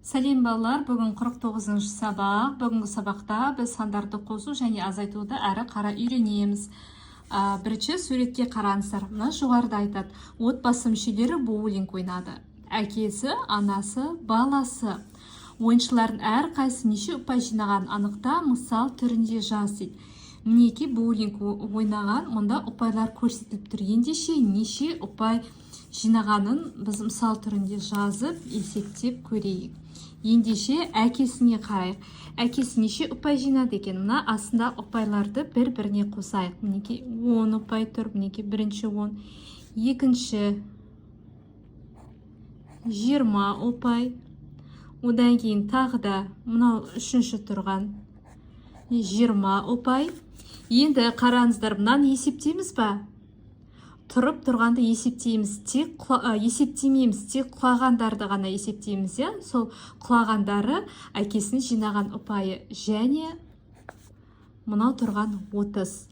Сәлем, балалар! Бүгін 49 сабақ. Бүгінгі сабақта біз сандарды қосу және азайтуды әрі қарай үйренеміз. Бірінші суретке қараңыздар. Мына жоғарыда айтады: отбасы мүшелері боулинг ойнады. Әкесі, анасы, баласы. Ойыншылардың әрқайсысы неше ұпай жинағанын анықта, мысал түрінде жаз дейді. Мінекей, боулинг ойнаған, мұнда ұпайлар көрсетіліп тұр. Ендеше, неше ұпай жинағанын біз мысал түрінде жазып, есептеп көрейік. Ендеше, әкесіне қарайық. Әкесі неше ұпай жинады екен? Мына астында ұпайларды бір біріне қосайық. Мінекей, 10 ұпай тұр. Мінекей, бірінші 10, екінші 20 ұпай, одан кейін тағы да мынау үшінші тұрған 20 ұпай. Енді қараңыздар, мынаны есептейміз ба? Тұрып тұрғанды есептейміз тек, есептемейміз, тек құлағандарды ғана есептейміз, иә. Сол құлағандары әкесінің жинаған ұпайы және мынау тұрған 30.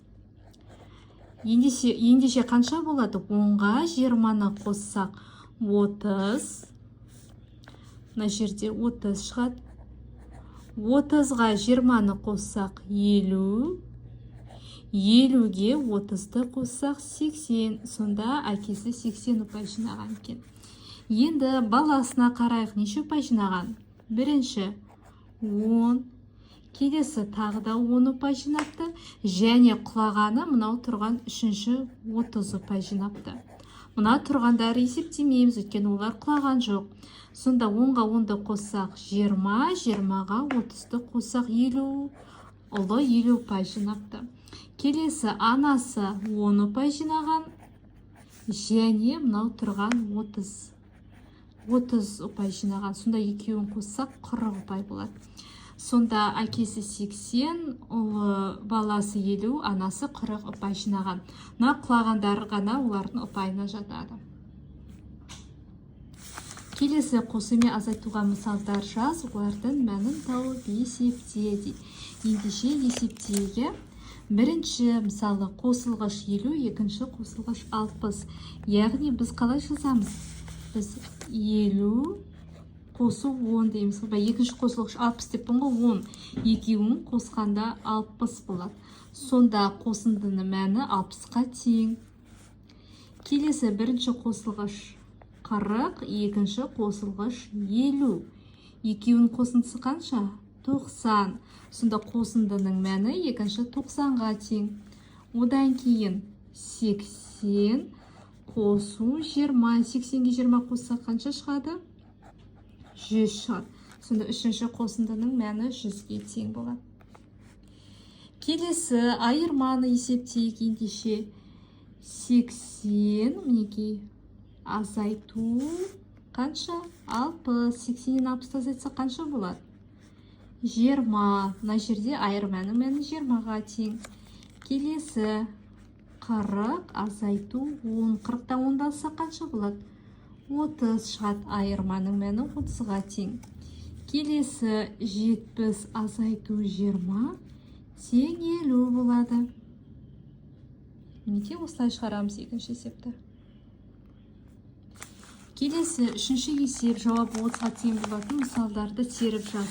Ендеше қанша болады? 10-ға 20-ны қоссақ, 30. Мына жерде 30 шығады. 30-ға 20-ны қоссақ, 50. 50-ге 30-ды қоссақ, 80. Сонда әкесі 80 ұпай жинаған екен. Енді баласына қарайық, неше ұпай жинаған? Бірінші 10, келесі тағы да 10 ұпай жинапты және құлағаны мынау тұрған үшінші 30 ұпай жинапты. Мына тұрғандары есептемейміз, өйткені олар құлаған жоқ. Сонда 10-ға 10-ды қоссақ, 20, 20-ға 30-ды қоссақ, 50. Ұлы 50 ұпай жинапты. Келесі анасы 10 ұпай жинаған және мынау тұрған 30 ұпай жинаған. Сонда екеуін қоссақ, 40 ұпай болады. Сонда әкесі 80, ұлы, баласы 50, анасы 40 ұпай жинаған. Мына құлағандар ғана олардың ұпайына жатады. Келесі қосу мен азайтуға мысалдар жаз, олардың мәнін тауып есепте дейді. Ендеше, есептейік, иә. Бірінші мысалы: қосылғыш 50, екінші қосылғыш 60. Яғни біз қалай жазамыз? Біз 50 қосу 10 дейміз. Екінші қосылғыш 60 деппін ғой, 10. Екеуін қосқанда 60 болады. Сонда қосындының мәні 60-қа тең. Келесі бірінші қосылғыш 40, екінші қосылғыш 50. Екеуінің қосындысы қанша? 90. Сонда қосындының мәні екінші 90-ға тең. Одан кейін 80 қосу 20. 80-ге 20 қоссақ, қанша шығады? 100 шығады. Сонда үшінші қосындының мәні 100-ге тең болады. Келесі айырманы есептейік. Ендеше, 80, мінекей, азайту қанша? 60. 80-нен 60-ты азайтсақ, қанша болады? 20. Мына жерде айырманың мәні 20-ға тең. Келесі 40 азайту 10. 40-тан 10-ды алсақ, қанша болады? 30 шығады. Айырманың мәні 30-ға тең. Келесі 70 азайту 20 тең 50 болады. Мінекей, осылай шығарамыз екінші есепті. Келесі үшінші есеп: жауабы 30-ға тең болатын мысалдарды теріп жаз.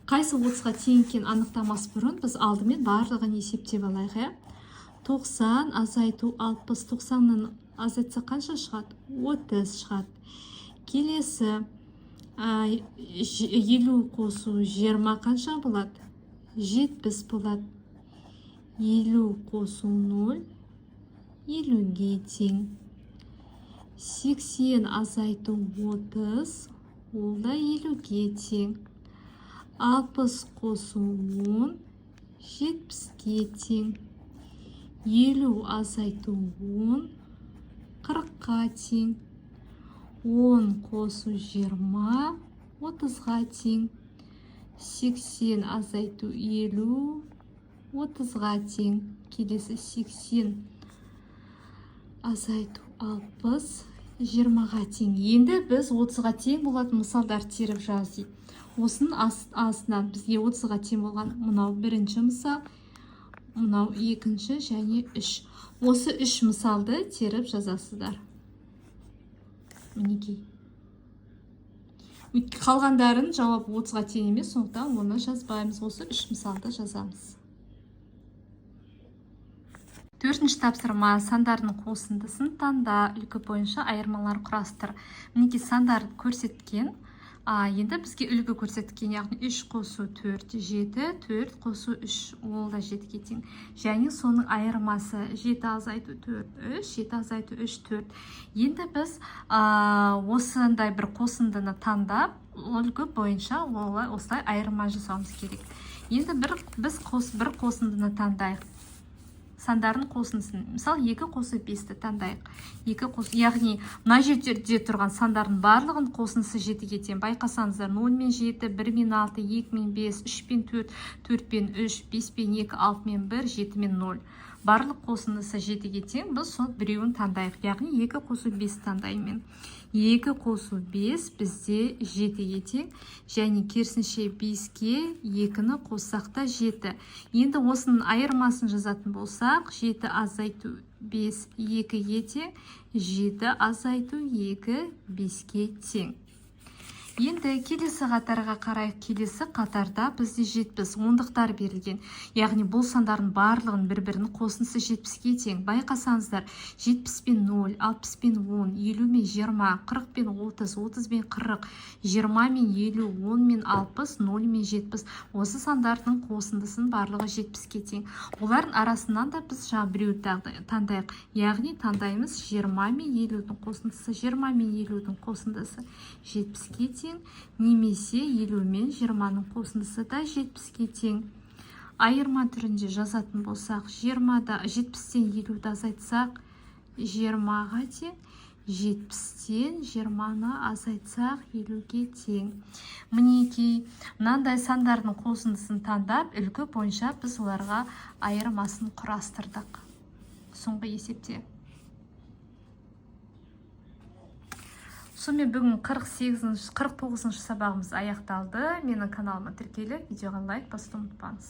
Қайсы 30-ға тең екенін анықтамас бұрын, біз алдымен барлығын есептеп алайық, иә. 90 азайту 60. 90-нан азайтса, қанша шығады? 30 шығады. Келесі 50 қосу 20 қанша болады? 70 болады. 50 қосу 0 50-ге тең. 80 азайту 30, ол да 50-ге тең. 60 қосу 10 70-ке тең. 50 азайту 10 40-қа тең. 10 қосу 20 30-ға тең. 80 азайту 50 30-ға тең. Келесі 80 азайту 60 20-ға тең. Енді біз 30-ға тең болатын мысалдар теріп жаз дейді. Осының астынан бізге 30-ға тең болған мынау бірінші мысал, мынау екінші және үш. Осы үш мысалды теріп жазасыздар. Мінекей. Қалғандарын жауап 30-ға тең емес, сондықтан оны жазбаймыз. Осы 3 мысалды жазамыз. Төртінші тапсырма. Сандардың қосындысын таңда, үлгі бойынша айырмалар құрастыр. Мінекей сандарды көрсеткен. Енді бізге үлгі көрсеткен, яғни 3 қосу 4 7, 4 қосу 3 ол да 7-ге тең. Және соның айырмасы 7 азайту 4 3, 7 азайту 3 4. Енді біз осындай бір қосындыны таңдап, үлгі бойынша осылай айырма жасауымыз керек. Енді біз бір қосындыны таңдайық. Сандардың қосындысын. Мысалы, 2 қосу 5-ті таңдайық. 2 қосу, яғни мына жерде тұрған сандардың барлығын қосындысы 7-ге тең. Байқасаңыздар, 0 мен 7, 1 мен 6, 2 мен 5, 3 мен 4, 4 мен 3, 5 мен 2, 6 мен 1, 7 мен 0. Барлық қосындысы 7-ге тең, біз сол біреуін таңдайық. Яғни 2 қосу 5 таңдаймын. 2 қосу 5 бізде 7-ге тең, және керісінше 5-ке 2-ні қоссақ та 7. Енді осының айырмасын жазатын болсақ, 7 азайту 5 2-ге тең, 7 азайту 2 5-ке тең. Енді келесі қатарға қарайық. Келесі қатарда бізде 70 ондықтар берілген. Яғни бұл сандардың барлығын бір-бірінің қосындысы 70-ке тең. Байқасаңыздар, 70 пен 0, 60 пен 10, 50 мен 20, 40 пен 30, 30 пен 40, 20 мен 50, 10 мен 60, 0 мен 70. Осы сандардың қосындысының барлығы 70-ке тең. Олардың арасынан да біз жаңа біреуді таңдайық. Яғни таңдаймыз 20 мен 50-дің қосындысы, 20 мен 50-дің қосындысы 70-ке тең, немесе 50 мен 20-ның қосындысы да 70-ке тең. Айырма түрінде жазатын болсақ, 70-тен 50-ді азайтсақ 20-ға тең, 70-тен 20-ны азайтсақ 50-ге тең. Мінекей, мынандай сандардың қосындысын таңдап, үлгі бойынша біз оларға айырмасын құрастырдық соңғы есепте. Сонымен бүгін 49-сабағымыз аяқталды. Менің каналыма тіркеліп, видеоға лайк басуды ұмытпаңыз.